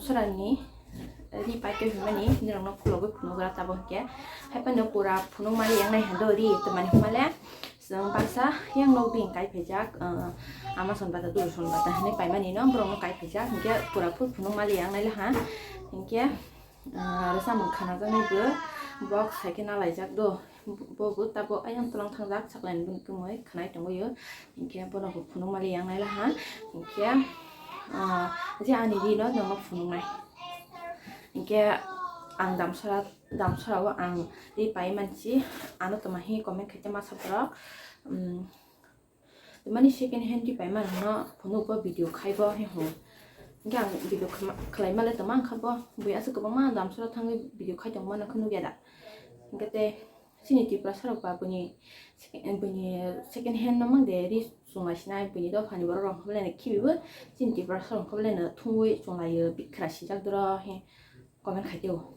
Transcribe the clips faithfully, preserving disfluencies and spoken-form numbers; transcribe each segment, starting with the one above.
Sorani ri pai twi hwnmani nirokno khulogwi phunugra tabuk hinkhe. Haiphano pura phunukmali yang nai hando ri twmani hwnmale chwng baksa yang nok bini kai phaijak, ah, ama son bata dul son bata hinwi paimani no borokno kai phaijak hinkhe pura phul phunukmali yang nai laha hinkhe. Ah, aro samung khanajaknai bo box hai khe nalaijak do. Bo bo tabuk ayang twlang thangjak saklaini bini kwmwi khwnai tongwi o. Hinkhe bono bo phunukmali yang nai laha. Hinkhe, ah, je ani ri no nokno phunuknai. Hinkhe ang damsara, damsara o ang ri pai mansi ano twma hi comment khaite masa borok. Um, Mani second hand ri paima rokno phunukbo video khaibo he hwn. Hinkhe ang video khma-, khlaima le tongma wngkha bo. Bui aswk kwbangma damsara thangwi video khai tongma nokhe nukya da. Hinkhe tei chini Tiprasa rok ba buini sec-, buini second hand no mang de ri chunglai sinai buini dophani borok rok hwnkhai belai no khibibo. Chini Tiprasa rok hwnkhai belai no thungwi chunglaio bikra sijak doro he comment khai tio.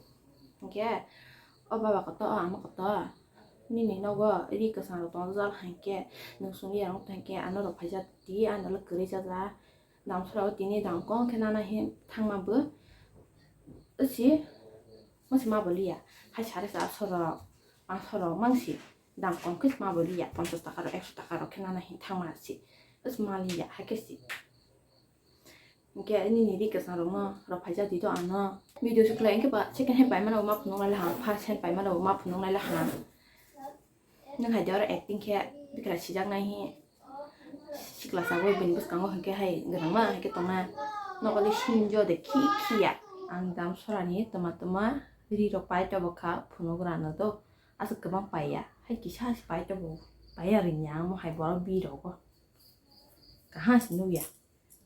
Hinkhe o baba koto, o ama koto. Nini nogo ri kwchang rok tongjak hai khe, nwng songwi ya wng tong khe, ano rok phaijak di, ano le kwrwi jajak. Damsara o tini dam kong khe nana hin thangma bo. Usi, masi ma bo liya. Hai sare sa aso rok, aso rok mangsi. Dam kong khe ma bo liya, ponchas taka rok, ekso taka rok khe nana hin thangma si. Usi ma liya, hai khe si. Hinkhe nini ri kwchang rokno rw phaijak di to ano. Video se khlai hinkhe ba second hand paimano bo ma phunuk nai lahang, first hand paimano bo ma phunuk nai lahang. Nwng hai de oro acting khe bikra sijak nai hi sikla sagwi bini bwskango hinkhe hai gwnangma hinkhe tongna. Nokoli sinjo de khi khiya. Ang damsarani twma twma ri rok pai tabukha phunuk rano do. Aswk kwbang paiya. Hai kisa se pai tabu. Paiya ringya amo hai borok bi rogo. Kaham se nukya.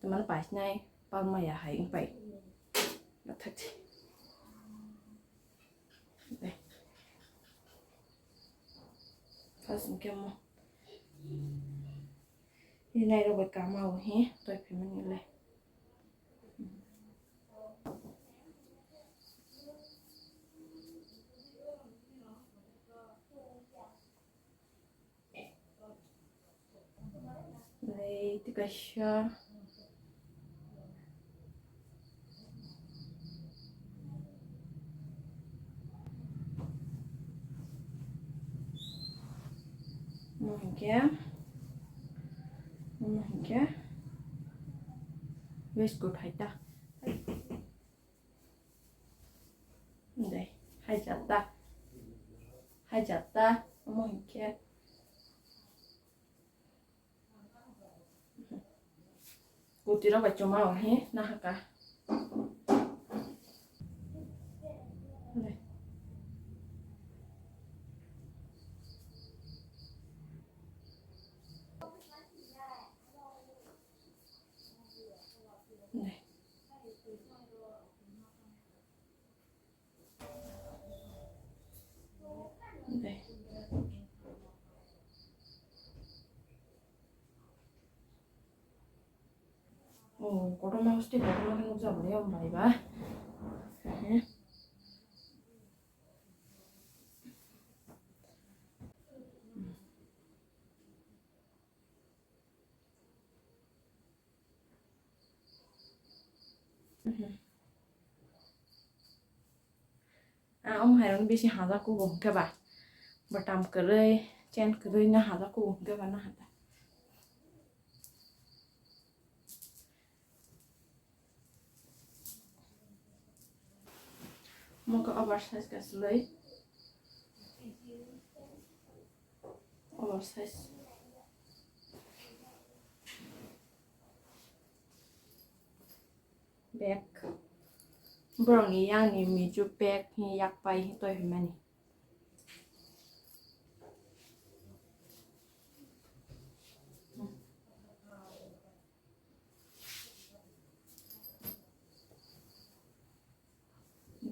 Tamani paisinai palmaya hai wngpai. Nathakti. Dai. First hwnkhe mo. Rinai rok bai kama o he, toi phaimani le. Lei tei kaisa. Omo hinkhe, omo hinkhe waistcoat hai ta. Dei, hai jata. Hai jata, omo hinkhe. Kutui rok bai chuma o he, nahaka. Dei. Dei. Dei. Oh, kotorma hoste kotorma khe nukjago le, omo bai ba. Ehe. Mhm. Ah, omo hai rok bisi hajak kugo hwnkhe ba. Bwtam kwrwi, chain kwrwi no hajak kugo hwnkhe ba no hata. Omo khe oversize kasulwi. Oversize. Bag. Borokni yakni mijuk bag ni yak pai toi hwnmani.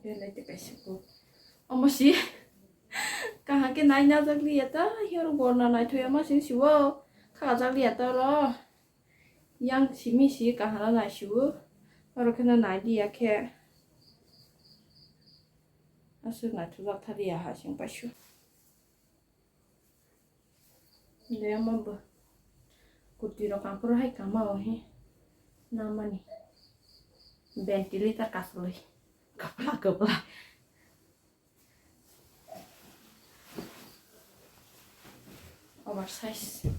Belai tei kaisa kok. Omo si. Kaham khe nai najak liya ta, hero gorna naithok ya ma sing siwo. Khajak liya ta oro. Yang simi si kaham nai siwo. Oro kheno nai liya khe. Aswk naithok jak thaliya ha sing paisuk. Dei, omo bo. Kutui rok aphuru hai kama o he. Namani. Ventilator kasulwi. Kwpla kwpla. Oversize.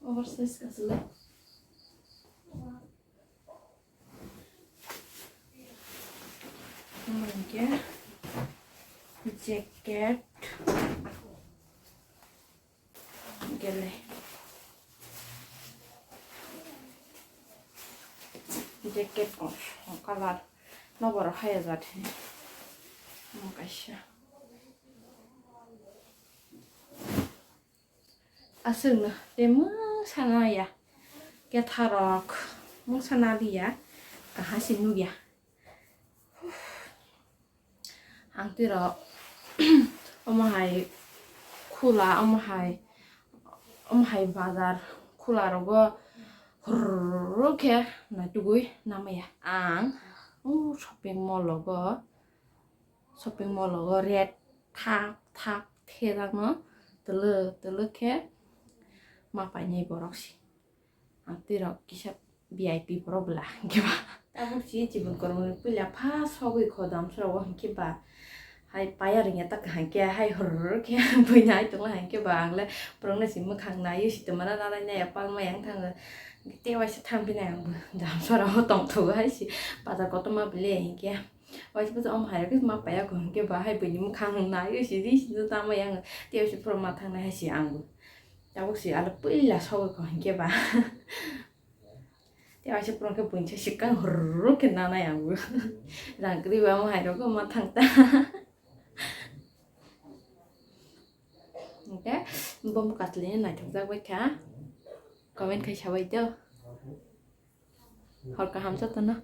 Oversize kasulwi. Omo hinkhe jacket. Gele. Jacket o colour no borok hai ajat he. Omo kaisa. Aswkno tei mungsa naya. Ketharok mungsa naliya. Kahasi nukya. Ang tiro omo hai khula, omo hai, omo hai bazar khula rogo hurr khe naitugwi namaya. Ang o shopping mall rogo, shopping mall rogo red thak thak thejakno tele tele khe ma painai borok si. Ang twi rok kisa V I P borok bwla hinkhe ba. Tabuk si chibun kormo ni puila pha sogwi kho damsora o hinkhe ba. Hai paya rwngya ta kaham khe hai hor khe buina hai tongla hinkhe ba ang le borok no si mwkhang naiwi si tongmana nanai nai ya palma yang thango. Tei waisa thang phinai ang bo damsora o tongthogo hai si bazar kotorma bwle hinkhe. Waisa bwsa omo hai rok ma paya kho hinkhe ba hai buini mwkhang naiwi si ri si tamo yang tei waisa phuru ma thangnai hai si ang bo. Tabuk si alo puila sogwi kho hinkhe ba. Tei waisa phuru khe buini se sikang hurr khe nanai ang bo. Rang kwrwi ba omo hai rok ma thang ta. Hinkhe bo mwkasli naithokjak bai kha. Comment khai sabai do. Hor kaham jotono.